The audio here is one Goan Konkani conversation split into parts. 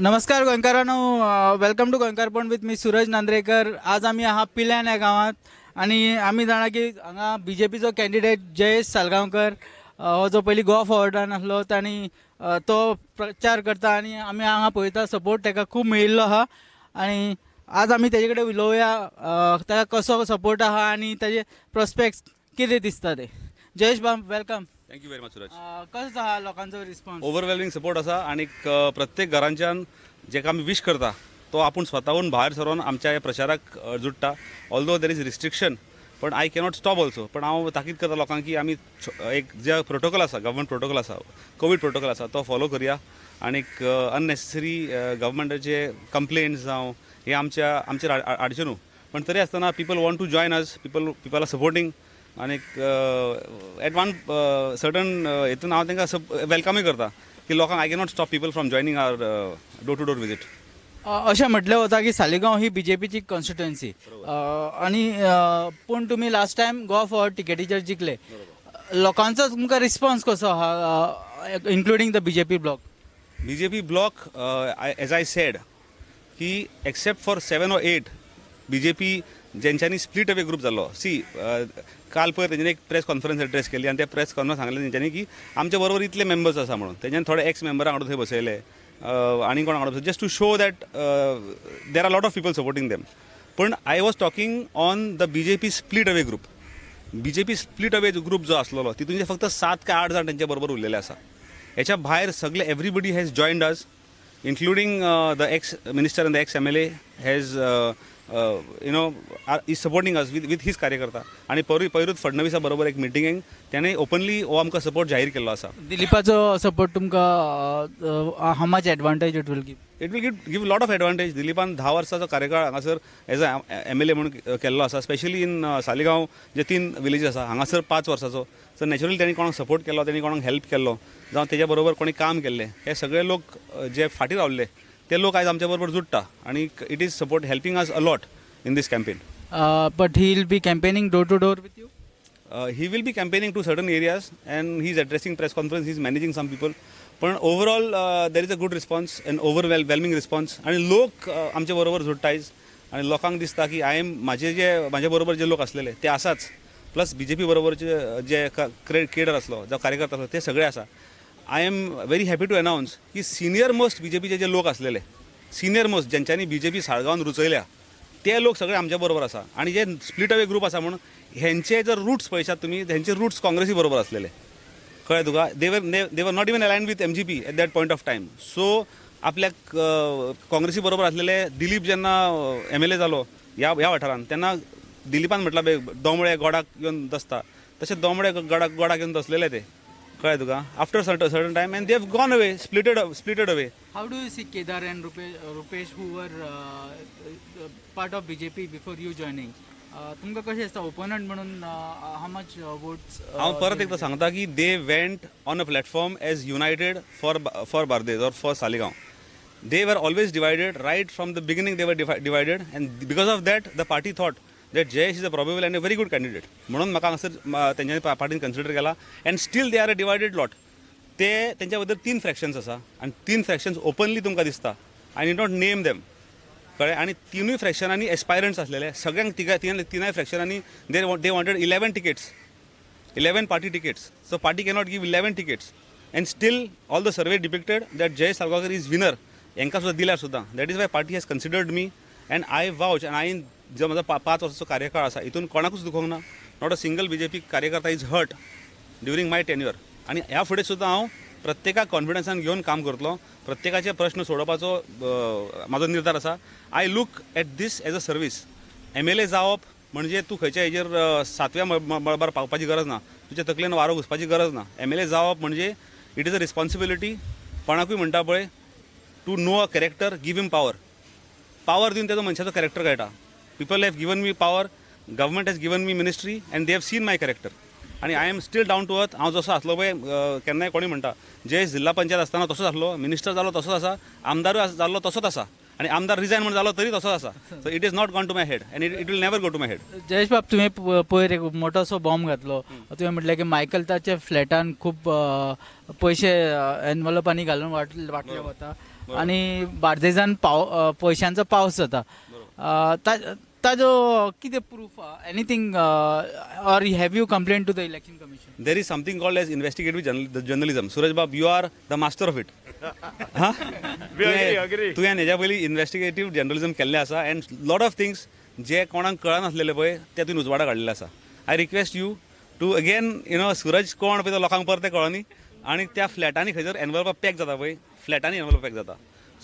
नमस्कार गोंयकारांनो, welcome to गोंयकारपण विथ मी सुरज नांद्रेकर. आज आमी आहा पिल्यान ह्या गांवांत आनी आमी जाणा की हांगा बीजेपीचो कॅन्डिडेट जयेश साळगांवकर हो जो पयलीं गोवा फॉरवर्डान आसलो, तांणी तो प्रचार करता आनी आमी हांगा पळयता, सपोर्ट ताका खूब मेळिल्लो आहा. आनी आज आमी तेजे कडेन उलोवया, ताका कसो सपोर्ट आहा आनी ताजे प्रोस्पेक्ट्स कितें दिसता ते. जयेश बाब, welcome. Thank you very much, Suraj. कसो आहा लोकांचो रिस्पॉन्स? ओवरवेल्मिंग सपोर्ट आसा आनी प्रत्येक घरांच्यान जेका आमी विश करता तो आपूण स्वताहून भायर सरोन आमच्या ह्या प्रचाराक जुडटा. ऑल्दो there is restriction, पण I cannot stop also. पण हांव ताकीद करता लोकांक की आमी एक जे प्रोटोकॉल आसा, गव्हर्मेंट प्रोटोकॉल आसा, कोवीड प्रोटोकॉल आसा, तो फॉलो करया आनीक अननेसेसरी गव्हर्मेंटाचे कंप्लेंट्स जावं हे आमच्या आमचेर हाडचे न्हू. पण तरी आसतना people want to join us, people are supporting आनीक एट वन सर्टन हितून हांव तांकां वेलकमूय करता की लोकांक I cannot stop people from joining our door to door visit. अशें म्हटलें वता की सालिगांव ही बीजेपीची कॉन्स्टिट्युएन्सी आनी पूण तुमी लास्ट टायम गोवा फॉरवर्ड टिकेटीचेर जिखले. लोकांचो तुमकां रिस्पॉन्स कसो आहा, including the BJP bloc? BJP bloc, as I said की except for seven or eight BJP जेंच्यांनी split away group जाल्लो. सी, काल पयर तेंच्यांनी एक प्रेस कॉन्फरन्स एड्रेस केली आनी त्या प्रेस कॉन्फरन्स सांगलें तेंच्यांनी की आमच्या बरोबर इतले मेंबर्स आसा म्हणून. तेंच्यांनी थोडे एक्स मेंबरांक हाडून थंय बसयले आनी कोणाक हाडून, just to show that there are lot of people supporting them. पण I was talking on the BJP split away group. BJP split away group जो आसलेलो, तितून फक्त सात काय आठ जाण तेंच्या बरोबर उरलेले आसा. हेच्या भायर सगळे everybody has joined us, including the ex minister and the ex MLA has is supporting us with his कार्यकर्ता. आनी पयरूच फडणवीसा बरोबर एक मिटिंगेक त्याने ओपनली हो आमकां सपोर्ट जाहीर केल्लो आसा. दिलीपाचो सपोर्ट तुमकां how much advantage it will give? It will give lot of advantage. दिलीपान 10 वर्साचो कार्यकाळ हांगासर एज अ एमएलए म्हणून केल्लो आसा. स्पेशली इन सालिगांव जे तीन विलेजीस आसा हांगासर 5 वर्साचो. सो नॅचरली तेणी कोणाक सपोर्ट केलो, तेणी कोणाक हेल्प केल्लो, जावं तेज्या बरोबर कोणी काम केल्लें, हे सगळे लोक जे फाटीं रावल्ले ते लोक आयज आमच्या बरोबर जुडटा आनी it is support helping us a lot in this campaign. But he will be campaigning door to door with you? He will be campaigning to certain areas and he is addressing press conference, he is managing some people. पण overall there is a good response and overwhelming response आनी लोक आमचे बरोबर जुडटा आयज आनी लोकांक दिसता की I am म्हाजे जे म्हाजे बरोबर जे लोक आसलेले ते आसाच, प्लस बीजेपी बरोबरचे जे केडर आसलो, जो कार्यकर्ता आसलो, ते सगळे आसा. I am very happy to announce की सिनियर मोस्ट बीजेपीचे जे लोक आसलेले, सिनियर मोस्ट ज्यांच्यांनी बीजेपी साळगांवान रुचयल्या, ते लोक सगळे आमच्या बरोबर आसा. आनी जे स्प्लीट अवे ग्रूप आसा म्हणून हेंचे जर रुट्स पळयशात तुमी, हेंचे रुट्स काँग्रेसी बरोबर आसलेले, कळ्ळें तुका? They were not even align with MGP at that point of time. So आपल्याक काँग्रेसी बरोबर आसलेले दिलीप जेन्ना एमएलए जालो ह्या वाठारान, तेन्ना दिलीपान म्हटलां पळय दोमळे गोडाक येवन दसता, तशें दोमळे गोडाक येवन दसलेले ते, कळ्ळें तुका? After certain time and they have gone away, splitted away. How do you see Kedar and Rupesh, who were part of BJP before you joining? तुमकां कशें दिसता ओपोनंट म्हणून, how much votes? हांव परत एकदां सांगता की they went on a platform as united for Bardez or for Saligao. They were always divided right from the beginning. They were divided and because of that the party thought that Jayesh is a probable and a very good candidate म्हणून म्हाका हांगासर तेंच्यांनी पार्टीन कन्सिडर केला. And still they are a divided lot. ते तेंच्या बद्दल तीन फ्रॅक्शन्स आसा आनी तीन फ्रॅक्शन्स ओपनली तुमकां दिसता. I need not name them, कळ्ळें? आनी तिनूय फ्रॅक्शनांनी एस्पायरंट्स आसलेले सगळ्यांक तिनाय फ्रॅक्शनांनी they wanted 11 tickets, 11 party tickets. So party cannot give 11 tickets and still all the survey depicted that Jayesh Salgaonkar is winner. हेंकां सुद्दां दिल्यार सुद्दां that is why party has considered me and I vouch. आनी हांवें जो म्हजो 5 वर्साचो कार्यकाळ आसा हितून कोणाकूच दुखोवंक ना. Not a single BJP कार्यकर्ता is hurt during my tenure. आनी ह्या फुडें सुद्दां हांव प्रत्येकाक कॉन्फिडन्सान घेवन काम करतलो, प्रत्येकाचे प्रश्न सोडोवपाचो म्हाजो निर्धार आसा. I look at this as a service. MLA जावप म्हणजे तूं खंयच्या हेजेर सातव्या मळबार पावपाची गरज ना, तुज्या तकलेन वारो घुसपाची गरज ना. एमएलए जावप म्हणजे it is a responsibility. कोणाकूय म्हणटा पळय, to know a character give him power. Power दिवन तेजो मनशाचो कॅरेक्टर कळटा. People have given me power, government has given me ministry and they have seen my character. आनी I am still down to earth. हांव जसो आसलो पळय, केन्नाय कोणी म्हणटा जयेश जिल्हा पंचायत आसतना तसोच आसलो, मिनिस्टर जालो तसोच आसा, आमदारूय जाल्लो तसोच आसा. आनी आमदार रिजायन म्हण जालो तरी तसोच आसा. So it is not gone to my head and it will never go to my head. Jayesh बाब, तुवें पयर एक मोठोसो बॉम्ब घातलो. तुवें म्हटलें की मायकल ताच्या फ्लॅटान खूब पयशे एनवलपांनी घालून वांटले वता आनी बार्देजान पयशांचो पावस जाता. ताजो कितें proof, anything, or have you complain to the Election Commission? There is something called as investigative journalism. Suraj Bab, you are the master of it. तुवें हेज्या पयलीं इन्वेस्टिगेटीव जर्नलिजम केल्लें आसा एंड लॉट ऑफ थिंग्स जे कोणाक कळनासलेले पळय ते तुवें उजवाडा काडलेले आसा. I request you to again, Suraj कोण पळय तो लोकांक परतें कळनी. आनी त्या फ्लॅटांनी खंयसर एनवलपां पॅक जाता पळय, फ्लॅटांनी एनवलप पॅक जाता.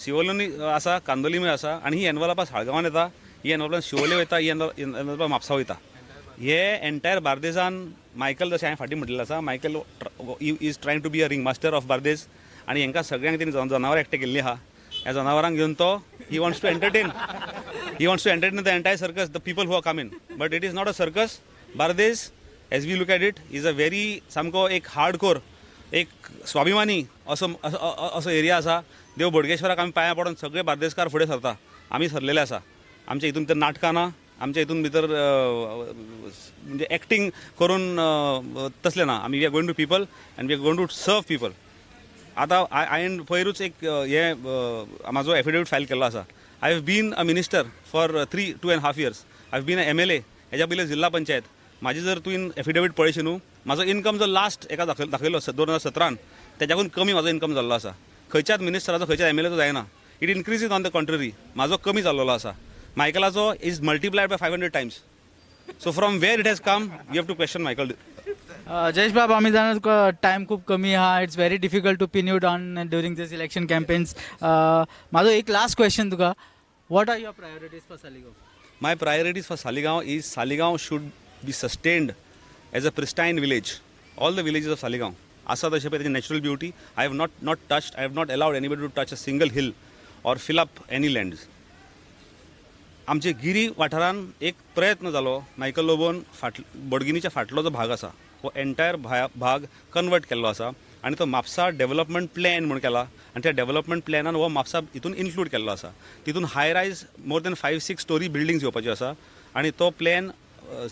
शिवोलेनी आसा, कांदोलीमूय आसा आनी ही एनवलपां साळगांवान येता, ही एनवलपां शिवोले वयता, ही एनवलपां म्हापसा वयता. हे एंटायर बार्देजान मायकल, जशें हांवें फाटीं म्हटलेलें आसा, Michael is trying to be a ring master of Bardez आनी हांकां सगळ्यांक तेणी जनावरां एकटें केल्लीं आहा. ह्या जनावरांक घेवन तो he wants to entertain, he wants to entertain the entire circus, the people who are come in. But it is not a circus. Bardez as we look at it is a very सामको एक हार्डकोर, एक स्वाभिमानी असो असो एरिया आसा. देव बोडगेश्वराक आमी पांयां पडून सगळे बार्देसकार फुडें सरता, आमी सरलेले आसा. आमच्या हितून भितर नाटकां ना, आमच्या हितून भितर म्हणजे एक्टींग करून तसलें ना. आमी we are going to people and we are going to serve people. आतां हांवें पयरूच एक हें म्हाजो एफिडेवीट फायल केल्लो आसा. I have been a minister for 2.5 years. I have been a MLA. हेज्या पयलीं जिल्हा पंचायत. म्हाजी जर तुवें एफिडेवीट पळयशी न्हू, म्हाजो इनकम जो लास्ट एका दाखयलो 2017 तेच्याकून कमी म्हाजो इनकम जाल्लो आसा. खंयच्याच मिनिस्टराचो, खंयच्याच एमएलएचो जायना. It increases on the contrary. म्हाजो कमी जाल्लो आसा. मायकलाचो is multiplied by 500 times. So from where it has come, you have to question Michael. Jayesh बाब, आमी जाणा तुका टायम खूब कमी आहा. It's very difficult to pin you down during this election campaigns. म्हाजो एक लास्ट क्वेश्चन तुका, what are your priorities for Saligao? My priorities for Saligao is Saligao should be sustained as a pristine village. All the villages of Saligao आसा तशें पळय ताची natural beauty I have not touched. I have not allowed anybody to touch a single hill or fill up any lands. आमचे गिरी वाठारान एक प्रयत्न जालो, मायकल लोबोन बोडगिनीच्या फाटलो जो भाग आसा हो एंटायर भाग कन्वर्ट केल्लो आसा आनी तो म्हापसा डेव्हलपमेंट प्लॅन म्हूण केला आनी त्या डेव्हलपमेंट प्लॅनान हो म्हापसा हितून इन्क्लूड केल्लो आसा. तितून high rise more than 5-6 storey buildings येवपाच्यो आसा आनी तो प्लॅन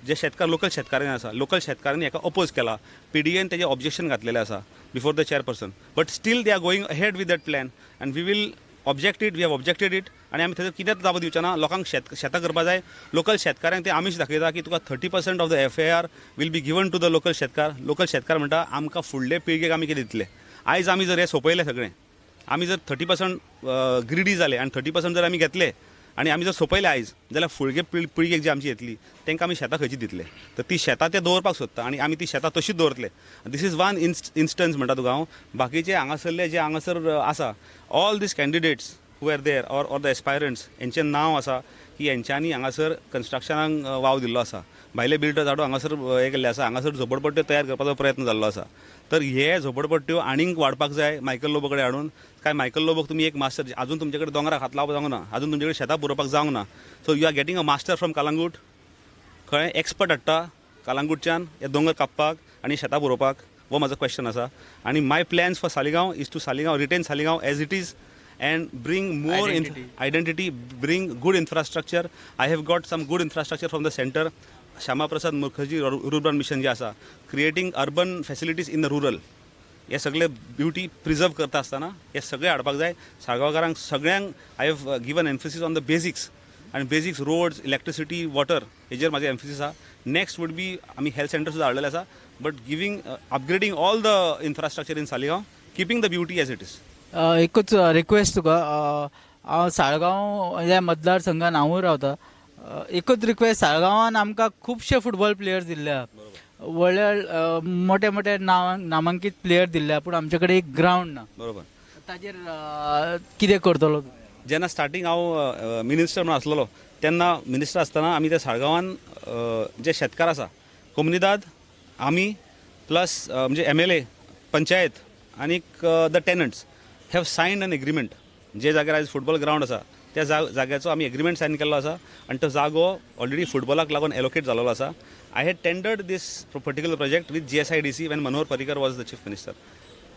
जे शेतकार, लोकल शेतकारांनी आसा, लोकल शेतकारांनी हेका अपोज केला. पीडीएन तेजें ऑब्जेक्शन घातलेलें आसा before the chairperson, but still they are going ahead with that plan and we will object it, we have objected it. आनी आमी थंयसर कित्याक जापो दिवचे ना. लोकांक शेतां करपा जाय. लोकल शेतकारांक ते आमीश दाखयता की तुका 30% of the FAR will be given to the local शेतकार. लोकल शेतकार म्हणटा आमकां फुडले पिळगेक आमी कितें दितले. आयज आमी जर हें सोंपयलें सगळें, आमी जर 30% ग्रिडी जाले आनी 30% जर आमी घेतले आनी आमी जर सोंपयलें आयज, जाल्यार फुडले पिळगेक जी आमची येतली तांकां आमी शेतां खंयची दितले. तर ती शेतां ते दवरपाक सोदता आनी आमी ती शेतां तशीच दवरतले. This is one instance म्हणटा तुका हांव. बाकीचे हांगासरले जे हांगासर आसा, all these candidates who are there or the aspirants, हेंचें नांव आसा की हेंच्यांनी हांगासर कन्स्ट्रक्शनाक वाव दिल्लो आसा. भायले बिल्डर्स हाडून हांगासर हें केल्लें आसा. हांगासर झोपडपट्ट्यो तयार करपाचो प्रयत्न जाल्लो आसा. तर हे झोपडपट्ट्यो आनीक वाडपाक जाय मायकल लोबो कडेन हाडून. काय मायकल लोबोक तुमी एक मास्टर, आजून तुमचे कडेन दोंगराक हात लावपाक जावंक ना, आजून तुमचे कडेन शेतां पुरोवपाक जावंक ना. So you are getting a master from Calangute. कळ्ळें, एक्सपर्ट हाडटा कालांगूटच्यान हे दोंगर कापपाक आनी शेतां पुरोवपाक. हो म्हाजो क्वेश्चन आसा. आनी my plans for Saligao is to Saligao retain Saligao as it is and bring more identity, bring good infrastructure. I have got some good infrastructure from the center. Shyama Prasad Mukherjee Rurban Mission जे आसा, creating urban facilities in the rural. हे सगळे ब्युटी प्रिजर्व करता आसतना हे सगळे हाडपाक जाय. साळगांवकारांक सगळ्यांक I have given emphasis on the basics आनी बेसिक्स रोड्स, इलेक्ट्रिसिटी, वॉटर हेजेर म्हाजें एम्फेसीस आसा. नेक्स्ट वूड बी आमी हेल्थ सेंटर सुद्दां हाडलेले आसा, but giving upgrading all the infrastructure in Saligao, keeping the beauty as it is. एकूच रिक्वेस्ट तुका, हांव साळगांव ह्या मतदारसंघान हांवूय रावता. एकूच रिक्वेस्ट, साळगांवान आमकां खुबशे फुटबॉल प्लेयर्स दिल्ले आहा, व्हडले मोठे मोठे नामांकीत प्लेयर दिल्ले आहा, पूण आमचे कडेन एक ग्रावंड ना. बरोबर, ताजेर कितें करतलो? जेन्ना स्टार्टींग हांव मिनिस्टर म्हणून आसलेलो तेन्ना मिनिस्टर आसतना आमी त्या साळगांवान जे शेतकार आसा, कोमुनिदाद, आमी प्लस म्हणजे MLA, panchayat आनीक the tenants have signed an agreement. जे जाग्यार आयज फुटबॉल ग्रावंड आसा त्या जाग्याचो आमी एग्रीमेंट सायन केल्लो आसा आनी तो जागो ऑलरेडी फुटबॉलाक लागून एलोकेट जाल्लो आसा. I had tendered this particular project with GSIDC when Manohar Parrikar was the chief minister.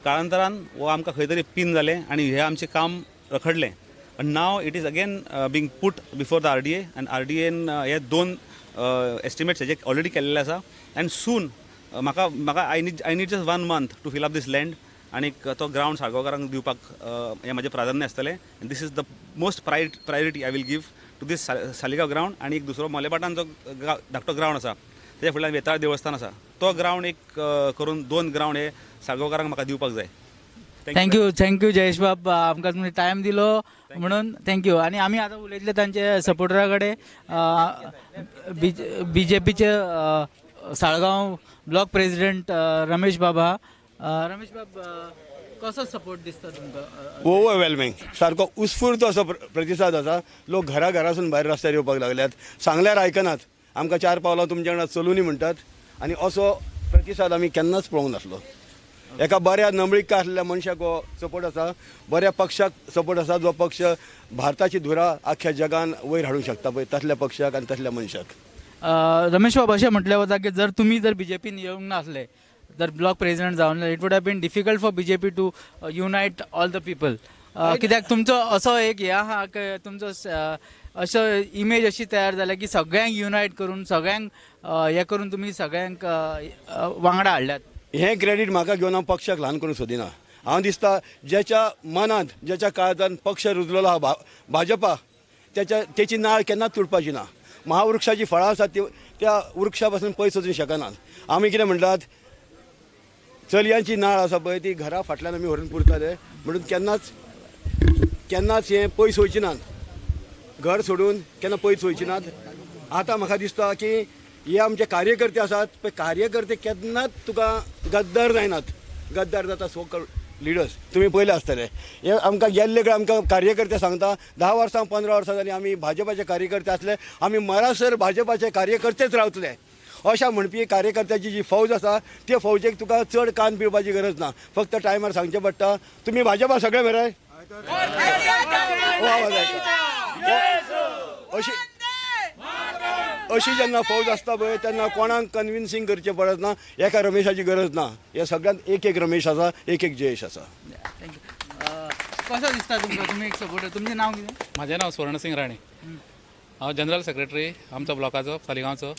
काळांतरान हो आमकां खंय तरी पीन जालें आनी हें आमचें काम रखडलें. But now it is again being put before the RDA and RDN हे दोन एस्टिमेट्स हेजे ऑलरेडी केल्ले आसा. अँड सून म्हाका म्हाका I need just one month to fill up this land आनीक तो ग्रावंड साळगांवकारांक दिवपाक हें म्हाजें प्राधान्य आसतलें. And this is the most priority I will give to this Saligao ground. आनी एक दुसरो मोलेपाटान जो धाकटो ग्रावंड आसा, तेच्या फुडल्यान वेताळ देवस्थान आसा, तो ग्रावंड एक करून दोन ग्रावंड हे साळगांवकारांक म्हाका दिवपाक जाय. Thank you, thank you Jayesh बाब, आमकां तुमी टायम दिलो म्हणून thank you. आनी आमी आतां उलयतले तांचे सपोर्टरा कडेन, बीजेपीचे साळगांव ब्लॉक प्रेसिडेंट रमेश बाबा. रमेश बाब, कसो सपोर्ट दिसता तुमकां? ओवरवेल्मिंग, सारको उत्स्फूर्त असो प्रतिसाद आसा. लोक घरा घरासून भायर रस्त्यार येवपाक लागल्यात. सांगल्यार आयकनात, आमकां चार पावलां तुमच्या वांगडा चलुनी म्हणटात. आनी असो प्रतिसाद आमी केन्नाच पळोवंक नासलो. एका बऱ्या नमळिका आसलेल्या मनशाक हो सपोर्ट आसा, बऱ्या पक्षाक सपोर्ट आसा, जो पक्ष भारताची धुरा आख्ख्या जगान वयर हाडूंक शकता पळय, तसल्या पक्षाक आनी तसल्या मनशाक. रमेश बाब, अशें म्हटलें वता की जर तुमी जर बीजेपीन येवंक नासले, जर ब्लॉक प्रेसिडेंट जावन, it would have been difficult for BJP to unite all the people, कित्याक तुमचो असो एक हे आहा की तुमचो असो इमेज अशी तयार जाल्या की सगळ्यांक युनायट करून, सगळ्यांक हें करून तुमी सगळ्यांक वांगडा हाडल्यात. हें क्रेडीट म्हाका घेवन हांव पक्षाक ल्हान करूंक सोदिना. हांव दिसता ज्याच्या मनांत, ज्याच्या काळजांत पक्ष रुजलेलो आहा भाजपा, तेची नाळ केन्नाच तुटपाची ना. महावृक्षाची फळां आसात ती त्या वृक्षा पासून पयस वचूंक शकनात. आमी कितें म्हणटात, चलयांची नाळ आसा पळय ती घरा फाटल्यान आमी व्हरून पुरताले, म्हणून केन्नाच केन्नाच हें पयस वयची नात, घर सोडून केन्ना पयस वयची नात. आतां म्हाका दिसता की हे आमचे कार्यकर्ते आसात पळय, कार्यकर्ते केन्नाच तुका गद्दार जायनात. गद्दार जाता सो लिडर्स, तुमी पयले आसतले. हे आमकां गेल्ले कडेन आमकां कार्यकर्ते सांगता, 10 वर्सां 15 वर्सां जालीं आमी भाजपाचे कार्यकर्ते आसले, आमी मरासर भाजपाचे कार्यकर्तेच रावतले, अशा म्हणपी कार्यकर्त्याची जी फौज आसा ते फौजेक तुका चड कान पिवपाची गरज ना. फक्त टायमार सांगचें पडटा, तुमी भाजपा सगळे मरे हो आवाज आयका. अशी अशी जेन्ना फौज आसता पळय तेन्ना कोणाक कन्विन्सींग करचें पडत ना. एका रमेशाची गरज ना, ह्या सगळ्यांत एक एक रमेश आसा, एक एक जयेश आसा. Thank you. कसो दिसता तुमकां? तुमी एक सपोर्टर, तुमचें नांव कितें? म्हाजें नांव सुवर्णसिंग राणे. हांव जनरल सेक्रेटरी आमचो ब्लॉकाचो, सालिगांवचो.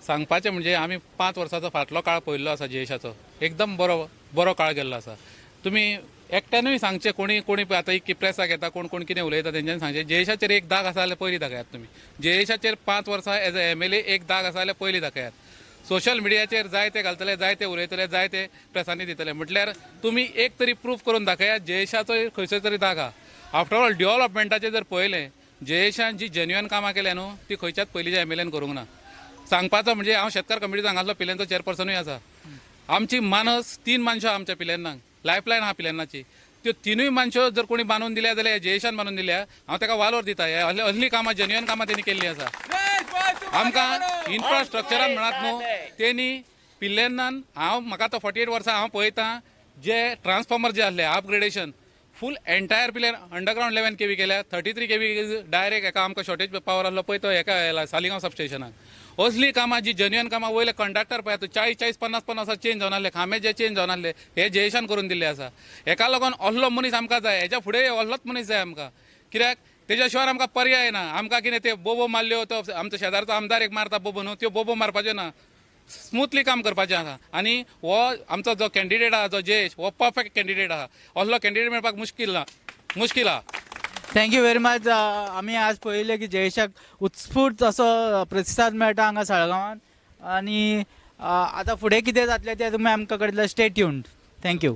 सांगपाचें म्हणजे आमी 5 वर्साचो फाटलो काळ पळयल्लो आसा जयेशाचो, एकदम बरो बरो काळ गेल्लो आसा. तुमी एकट्यानूय सांगचें, कोणी कोणी आतां एक प्रेसाक येता, कोण कोण कितें उलयता, तेंच्यांनी सांगचें, जयेशाचेर एक दाग आसा जाल्यार पयलीं दाखयात तुमी. जयेशाचेर 5 वर्सां एज अ एमएलए एक दाग आसा जाल्यार पयलीं दाखयात. सोशल मिडियाचेर जाय ते घालतले, जाय ते उलयतले, जाय ते प्रेसांनी दितले, म्हटल्यार तुमी एक तरी प्रूफ करून दाखयात जयेशाचो खंयसर तरी दाग आहा. आफ्टर ऑल डेव्हलपमेंटाचें जर पळयलें, जयेशान जी जेन्युअन कामां केल्या न्हू, ती खंयच्याच पयलींच्या एमएलएन करूंक ना. सांगपाचो म्हणजे हांव शेतकार कमिटीचो हांगासलो पिलेंचो चेअरपर्सनूय आसा. आमची मानस तीन मानश्यो आमच्या पिलेन्नाक, लायफलायन आहा पिलेन्नाची. त्यो तिनूय मानश्यो जर कोणी बांदून दिल्या जाल्यार जयेशान बांदून दिल्या. हांव ताका वालोर दिता. हे असली असली कामां, जेन्युअन कामां तेणी केल्लीं आसा. आमकां इन्फ्रास्ट्रक्चरान म्हणात न्हू, तेणी पिल्लेन्नान हांव म्हाका आतां 48 वर्सां हांव पळयतां, जे ट्रान्सफॉर्मर जे आसले अपग्रेडेशन फूल एंटायर पिलेन अंडरग्रावंड 11 केवी केल्या, 33 केवी डायरेक्ट एका आमकां शॉर्टेज पावर आसलो पळय तो हेका सालिगांव सबस्टेशनाक. असलीं कामां जी जेन्युअन कामां, वयले कंडक्टर पळयात, 40 40, 50 50 वर्सां चेंज जावन आसले खांबे जे चेंज जावन आसले, हे जयेशान करून दिल्ले आसा. हेका लागून असलो मनीस आमकां जाय. हेच्या फुडें असलोच मनीस जाय आमकां, कित्याक तेज्या शिवाय आमकां पर्याय ना. आमकां कितें ते बोबो मारल्यो, तो आमचो शेजारचो आमदार एक मारता बोबो न्हू, त्यो बोबो मारपाच्यो ना, स्मुथली काम करपाचें आसा. आनी हो आमचो जो कॅन्डिडेट आहा, जो जयेश, हो परफेक्ट कॅन्डिडेट आहा. असलो कॅन्डिडेट मेळपाक मुश्कील ना, मुश्कील आहा. Thank you very much. आमी आज पळयलें की जयेशाक उत्स्फूर्त असो प्रतिसाद मेळटा हांगा साळगांवान आनी आतां फुडें कितें जातलें तें तुमी आमकां कळटलें. Stay tuned, thank you.